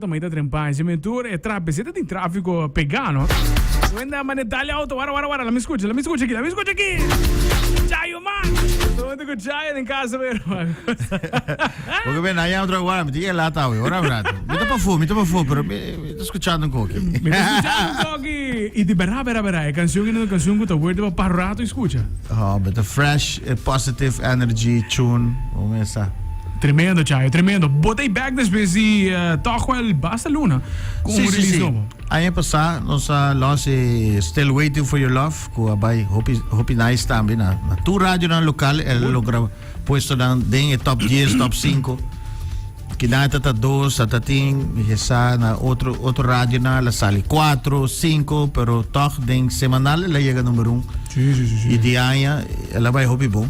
Ta mai ta trempa en mi tur e trape si ta tin tráfico pegá no. Wenda mane dale auto wara wara wara la mi escucha la mi escucha aquí la mi escucha aquí. Chayo man. Todo ku Chayo den casa pero. Porque ven allá otro guarda, mi tiene lata hoy, ahora rato. Mi ta pa fu, mi ta pa fu, pero mi mi ta escuchando un koki. Mi ta escuchando un koki. Y di berá berá berá e canción e canción ku ta worth pa pa rato escucha. Oh, but the fresh, positive energy tune, hoe mesa. Tremendo, Chayo, tremendo. Bo ta back despues di toch wel basta luna cu un release nobo. Aña pasá nos a los e Still Waiting for Your Love cu a bay hopi hopi nice tambe na na tur radionan local el a logra puestonan den e top dies, top cinco. Kinan ta ta dos, ta ta tin mi sa na otro otro radionan el a sali cuatro, cinco, pero toch den semanal el a yega number un. Sí. Y di aña el a bay hopi bon.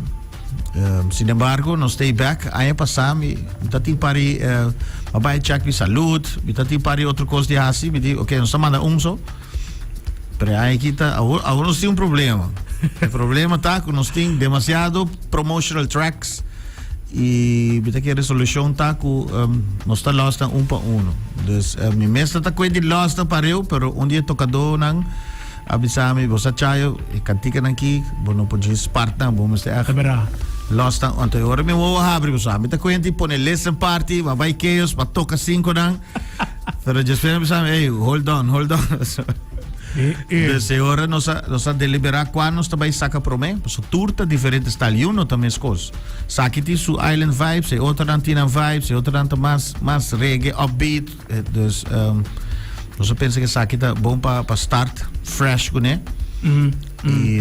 Sin embargo, nos stay back. Aña pasá mi ta tin pari uh, a bai check mi salud, mi ta tin pari otro kos di hasi, mi di, ok, nos ta manda un so. Pero aña aquí ta, awor, awor nos tin un problema. E problema ta ku nos tin demasiado promotional tracks y mi ta kere solution ta ku um, nos ta los nan un pa uno. Dus uh, mi mes ta kwe di los nan pareu, pero un di e tokadónan A bisa mi, bo sa Chayo, e kantikanan aki, bo no por djis part nan, bo mester echt Ta bera. los nan. Anto e ora mi wowo habri, bo sa, mi ta kuenta i pone listen party, ma bai chaos, ma toka sinkonan. Pero despues a bisa mi, ey, hold on, hold on. E, e. Dus e ora nos a, nos a deliberá kua nos ta bai saka promé, pasobra tur ta diferente style, i un no ta meskos. Saki tin su island vibes, e otronan tin nan vibes, e otronan ta mas, mas reggae, upbeat. Dus nos a pensa ku esaki ta bon pa pa start fresh kuné. I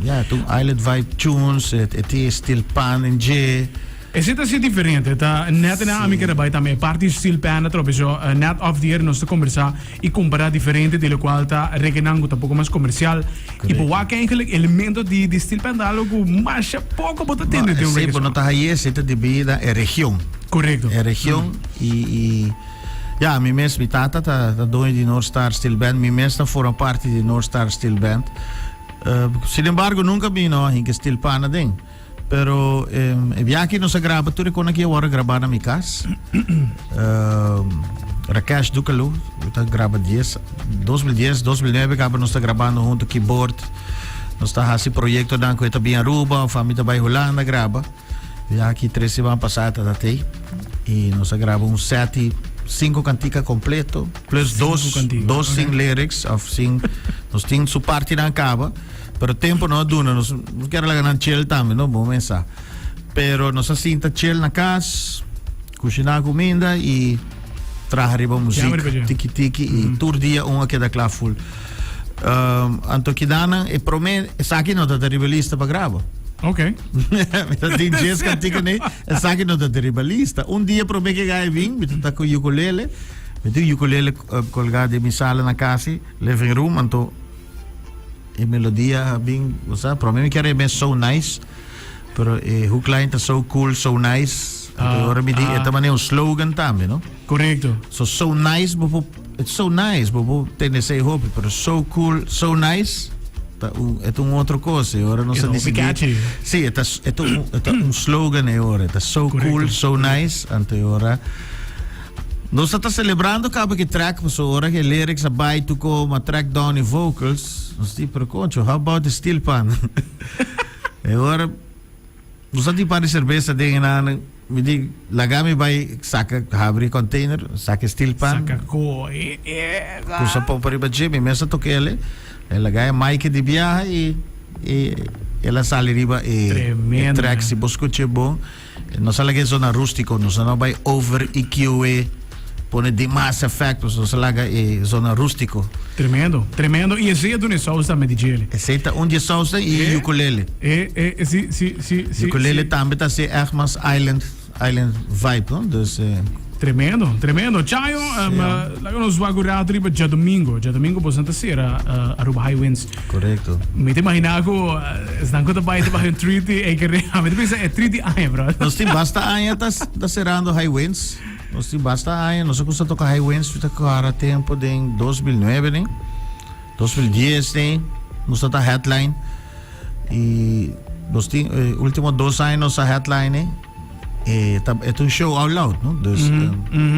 ya, e ta un island vibe tunes, e tin e steel pan en dje. Esei ta así diferente, ta net na ami kere bai tambe. E parti steel pan atrobe so net off the air nos ta kombersá i kompará diferente di lokual ta reggaenan ku ta poko mas komersial. I bo wak eigenlijk elemento di di steel pan ta algo ku masha poko bo ta tende den un Esei reggae bo no song. ta haye, esei ta debí na e region. Correcto. E region y y ya mi mes mi tata ta ta doño di North Star Steel Band mi mes ta forma parti di North Star Steel Band sin embargo nunca mi no a hinca steel pan aden pero e biaha nos a graba tur e con aki a worde graba na mi cas Rakesh Dukalu ta graba dies 2010 2009 caba nos ta grabando hunto keyboard nos ta haci proyectonan cu e ta bin Aruba of ami ta bay Hulanda graba. Ya aki tres siman pasá ta tatei y nos a graba un set di cinco cantica completo plus dos cantica, dos ok. sin lyrics of sin nos tin su partinan caba pero tempo no a duna nos nos kier laga nan chill tambe no bo mesa pero nos a sinta chill na cas cushiná cuminda y traha riba Jam muziek riba dje. tiki tiki y tur dia un a keda cla full. Um, anto kidanan e prome esaki no ta riba lista pa graba. Ok. Mi ta tin djes kantika nee, esaki no ta riba lista. Un dia prome ke gai bin, mi ta ku ukulele. Mi tin ukulele uh, colgá den mi sala na kasi, living room, anto e melodia bin, o sea, prome mi kier e so nice, pero e hookline ta so cool, so nice. Anto Ah, ora mi di, ah. e ta manera un slogan tambe, no? Correcto. So so nice bo por it's so nice bo por tende esei hopi pero so cool so nice ta un e ta un otro cos e ora nos E a ta hopi dicidí catchy. sí e ta e ta un e ta un slogan e ora e ta so Correcto. cool so nice anto e ora nos ta ta celebrando caba ki track paso ora ke lyrics a bai tuko ma track down e vocals nos di pero concho how about the steel pan e ora Nos a tin par di serbesa den e nan, mi di laga mi bai saka habri container, saka e steel pan. Saka ko e e Ku sa pompa riba dje, mi mes a toka el, e laga e mic di biaha i i el a sali riba e Tremendo, track. man. Si bo skucha bon, nos a laga e zona rústiko, nos a no bai over EQ e. Pone demas efectos, nos a laga e zona rustico. Tremendo, tremendo. Y esey a duna e saus tambe di djele. Esey ta un di e sausnan y Eh? ukulele. Eh, eh, si, si, si, si. Ukulele si. tambe ta haci echt mas island, island vibe, no? Dus, eh. Tremendo, tremendo. Chayo, um, Sí, ja. laga nos wak un rato riba djadomingo. Djadomingo boso ta cera uh, Aruba High Winds. Correcto. Mi ta imagina cu uh, esnan cu ta bai ta bai un treat e que Mi ta pensa e treat di aña, bro. Nos tin basta aña ta, ta cerrando High Winds. Nos tin basta aña, nos a cuminsa toca High Winds ta cora tempo den 2009 den, 2010 den, nos ta ta headline y nos tin eh, ultimo dos aña nos a headline. E ta e ta un show all out, no? Dus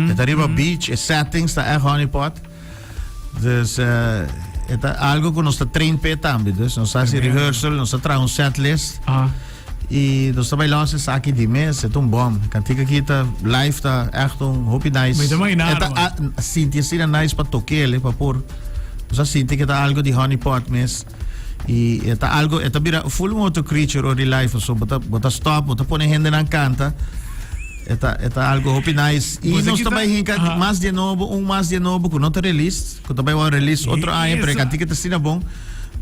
e ta riba beach, e settings ta echt Honeypot. Dus e ta algo ku nos ta train p'e tambe. Dus nos ta hasi rehearsal, nos ta traha un set list. I nos ta bai los esaki di mes, e ta un bom. Kantika aki ta live ta echt un hopi nice. Mi ta imaginá, E ta man. a sinti asina nice pa tok'el, pa por. Nos a sinti ku e ta algo di Honeypot mes. I e ta algo, e ta bira full un otro creature ora di live, so bo ta bo ta stop, bo ta pone hendenan kanta. E ta e ta algo hopi nice. I Bo sa nos ta kita- bai hinka mas di nobo, un mas di nobo ku no ta released, ku ta bai wou release otro aña, pero e Esa. kantika ta asina bon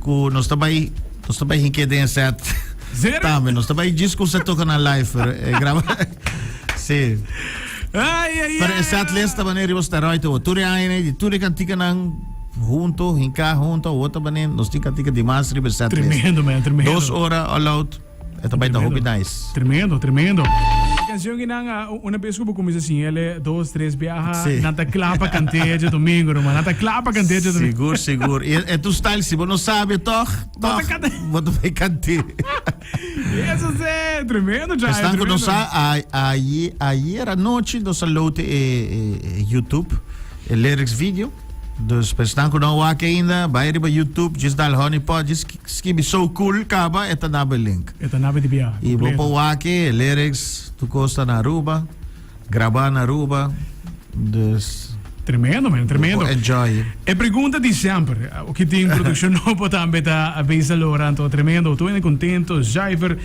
ku nos ta bai nos ta bai hink'é den e set. Serio? Tambe nos ta bai djis kusa toka nan live, pero e graba si. Ai, ai, Pero e ai. set list ta manera riba steroid awo. Tur e aña di tur e kantikanan hunto, hinká hunto, awo ta manera nos tin kantika dimas riba e set list. Tremendo, man, tremendo. 2 ora all out. E ta bai ta hopi nice. Tremendo, tremendo. E cancion ki nan a, una bes ku bo kuminsa siñele dos, tres biaha, Sí. nan ta kla pa kant'é djadomingo, ruman. Nan ta kla pa kant'é djadomingo. Sigur, sigur. I e tu style, si bo no sabi tòg, Bo ta tòg, kant'é. bo ta bai kant'é. Eso sí, tremendo, Jai, Esnan ku no tremendo. sa, a, aye, ayer anochi nos a load e, e, e YouTube, e lyrics video. Dus pa esnan ku no a wak ainda, bai riba YouTube, djis dal Honey Pot, djis skibi So Cool kaba, e ta naba e link. E ta naba di bia, I bo kompleto. por wak e lyrics, tur kos ta na Aruba, grabá na Aruba, dus Tremendo man, bo tremendo. por enjoy. E pregunta di semper, oki tin produccion nobo tambe ta bisa lora, anto tremendo, tur hende contento, zuiver.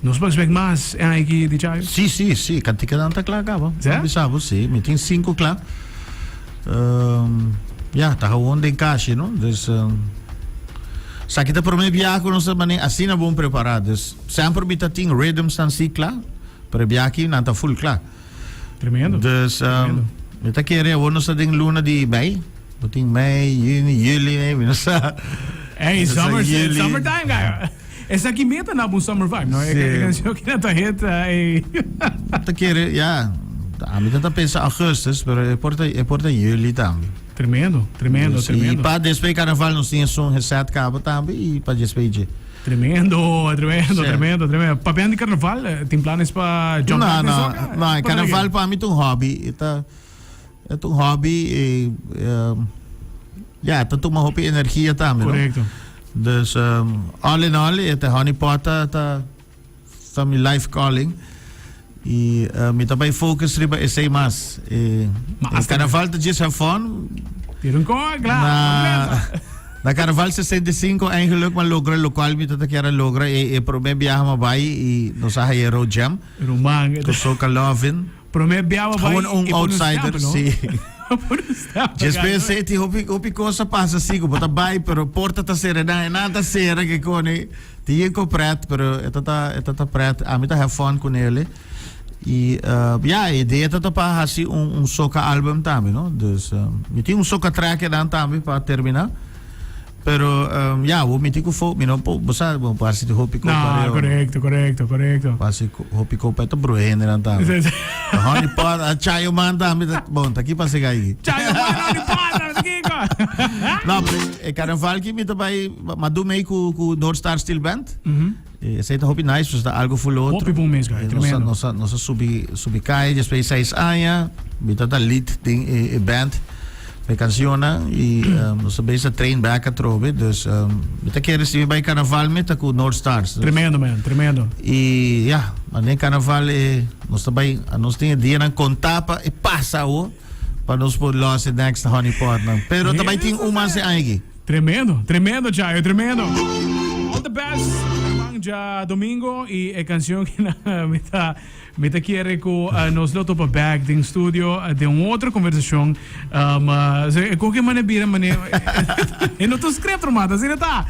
Nos por expect mas en aki di Chayo? Si, si, si, kantikanan ta kla kaba. Sa? Mi bisa bo, si, mi tin sinku kla. Ya, ta gewoon den kashi, no? Dus, esaki ta prome biaha ku nos ta mane asina bon prepará. Dus, semper mi ta tin rhythmsnan si kla, pero e biaha aki nan ta full kla. Tremendo. Dus, Tremendo. mi ta kere awor nos ta den luna di mei. Bo tin mei, juni, juli, nee, mi no sa. Hey, Mi no sa summer, juli. summertime, guy. Esaki meta na un summer vibe, no? Sí. E canción ki na ta hit, ey. Ta kere, ja. Ami ta ta pensa augustus, pero e por ta, e por ta juli tambe. Tremendo, tremendo, Dus, tremendo. I pa despues carnaval nos tin esun geset caba tambe i pa despues dje. Tremendo, tremendo, Sí. tremendo, tremendo. Papiando di carnaval, eh, tin planes pa jump No, back den no, soca? no, e Pa carnaval dale. pa mi ta un hobby. E ta, e ta un hobby i, ehm, ja, ta tuma hopi energia tambe, no? Correcto. Dus all in all e ta Honey Pot ta ta ta mi life calling y mi ta bay focus riba esey mas. E Mas carnaval ta just have fun. Tira un koe, klaar. Na na carnaval 65 eigenlijk m'a logra locual mi ta kier a logra e e prome biaha m'a bay y nos a haya road jam. Ruman. Cu Soca Lovin. Prome biaha bai Gewoon un e pone un outsider, stempel, no? sí. Pone un stempel, Djes guys. pensé ti hopi hopi cosa pasa así ku bo ta bai pero porta ta sera na e nan ta sera ke kone ti yen ko pret pero e ta ta e ta ta pret ami ta have fun ku nele i uh, ja e idea ta ta pa hasi un un soca album tambe no dus uh, mi tin un soca track dan tambe pa termina Pero ya, bo miti ku fo, mi no por, bo sa, bo por hasi hopi kopa No, reo. korekto, korekto, korekto. Por hasi hopi kopa e ta bruha hendenan tambe. Ta honey pot, a chayo man tambe ta, bon, ta ki pasa kai aki? Chayo man, honey pot, ta kiko? No, pero e karnaval ki mi ta bai, m'a du mee ku ku North Star Steel Band. Esei ta hopi nice, pues ta algo full otro. Hopi bon mes, guy, tremendo. Nos a, nos a subi, subi kaya despues di seis aña, mi ta ta lead den e band. E cancionnan y nos ta bezig ta train back atrobe, dus mi ta kere si mi bay carnaval mi ta cu North Stars. Tremendo man, tremendo. Y ya, ma den carnaval e nos ta bay, nos tin e dianan conta pa e pasa awo pa nos por los e next Honey Pot nan. Pero ta bay tin un mas e aña aki. Tremendo, tremendo Chayo, tremendo. All the best, herman, djadomingo y e cancion ki na mi ta. Mi ta kere ku nos lo topa bek den studio den un otro konversashon. Koke mane bira mane e no ta un script ruman, asina ta.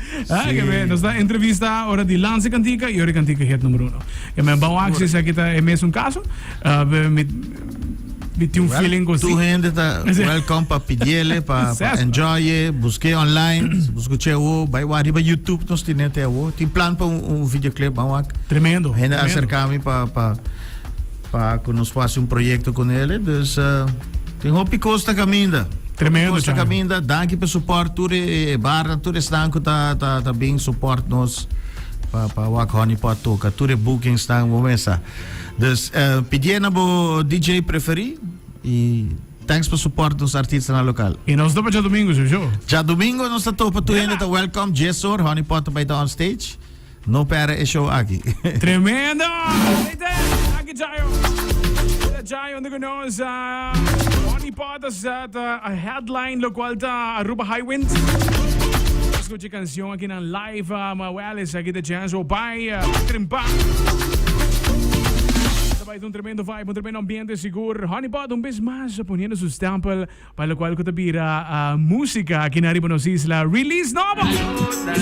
Nos ta entrevista ora di lansa e kantika i ora e kantika hit numero uno. Ban wak si esaki ta e mesun kaso. Mi tin un feeling ku si. Tur hende ta welcome pa pidiele, pa enjoye, busk'e online. Si bo skuch'e awo, bai wak riba YouTube nos tine te awo. Tin plan pa un videoclip, ban wak. Tremendo. Hende a acerca mi pa pa pa ku nos por hasi un proyecto con ele. Dus tin hopi kos ta kaminda. Tremendo, Hopi kos ta Chayo. kaminda. Danki pa support tur e e barnan, tur esnan ku ta ta ta bin support nos pa pa wak Honey Pot toka. Tur e bookingsnan bo mesa. Dus pidi na bo DJ preferi y thanks pa support nos artistanan local. Y nos topa djadomingo, sowieso. Djadomingo nos ta topa, tur hende ta welcome, 10 or, Honey Pot ta bay ta on stage. No perde e show aki. Tremendo! Aki Jayo. Jayo unda cu nos Honey Pot a set a headline locual ta Aruba High Wind. Scucha e cancion aki nan live, ma wel esaki ta chance o bay trimpa. Ta bay ta un tremendo vibe, un tremendo ambiente sigur. Honey Pot un bes mas poniendo su stempel pa locual cu ta bira musica aki na riba nos isla. Release nobo!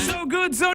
So good, so.